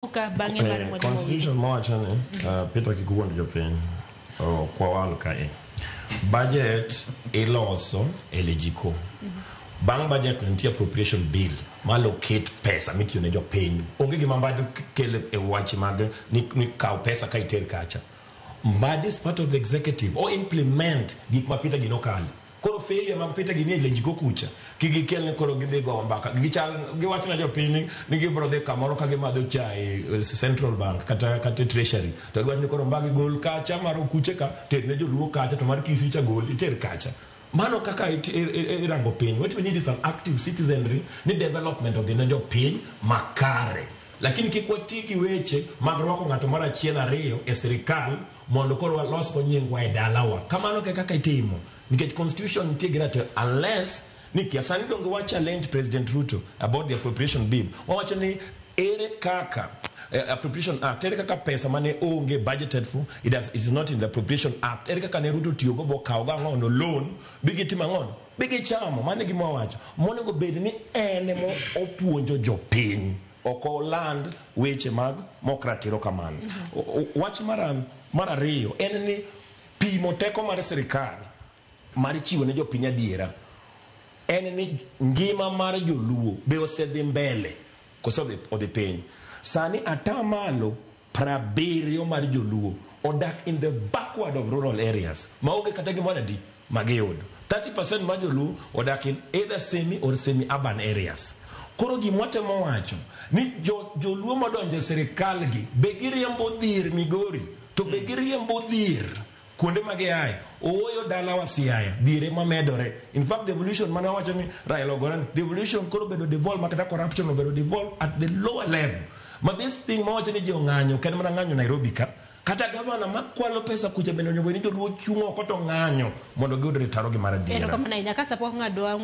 Ka bang'e mar Mwalimu. Constitution mawacho ni Peter, kik wuond jopiny, ok wawal kae. Budget iloso e LegCo. Bang' budget nitie appropriation bill ma allocate pesa mitiyo ne jopiny. Onge gima Mbadi kelo e wach mag ni kaw pesa ka iter kacha. Mbadi is part of the executive o implement gik ma Peter gino kalo. Koro failure mag Peter gini e LegCo kucha kik gikel ni koro gidhi go mbaka gichal giwach na jopiny ni gibiro dhi kamoro ka gimadho chai Central Bank kata Treasury, to giwach ni koro mbagi gol kacha mar okuche ka ter ne joluo kacha, to mar Kisii cha gol iter kacha. Mano kaka irango piny. What we need is an active citizenry ni development odhi ne jopiny makare, lakini kik wati gi weche mag rwako ng'ato mar achiel ariyo e sirikal mondo koro walos go nyingwa e dalawa. Kamano ke kaka itimo, nikech constitution nitie gi ratiro, unless ni kia sani donge wa challenge President Ruto about the appropriation bill. Wawacho ni ere kaka appropriation act, ere kaka pesa mane onge budgeted for, it is not in the appropriation act, ere kaka ne Ruto tiyogo bokawo go ang'ono loan bi gitimo ang'ono bi gichamo? Mano e gima wawacho monego bed ni en emo opuonjo jopiny, ok oland weche mag mok ratiro kamano. Wach mar ariyo en ni pimo teko mar sirikal mar chiwo ne jopiny adiera en ni ngima mar joluo be osedhi mbele koso odhi piny. Sani 70% mar joluo odak in the backward of rural areas maonge kata gimoro adi magiyudo. 30% mar joluo odak in either semi or semi urban areas. Koro gima watemo wacho ni joluo modonjo e sirikal gi be giriembo dhier Migori, to be giriembo dhier kuonde ma giaye? Ooyo, dalawa Siaya dhier ema medore. In fact, devolution mane wawacho ni Raila ogore ni devolution koro obedo devolve, makata corruption obedo devolve at the lower level. Ma this thing mawacho ni ji ong'anyo ok en mana ng'anyo Nairobi ka, kata gavana makwalo pesa kucha bende onego bed ni joluo chung' oko to ng'anyo mondo giyud ratiro gi mar adiera. Erokamano ahinya. Ka sapok ng'adwa.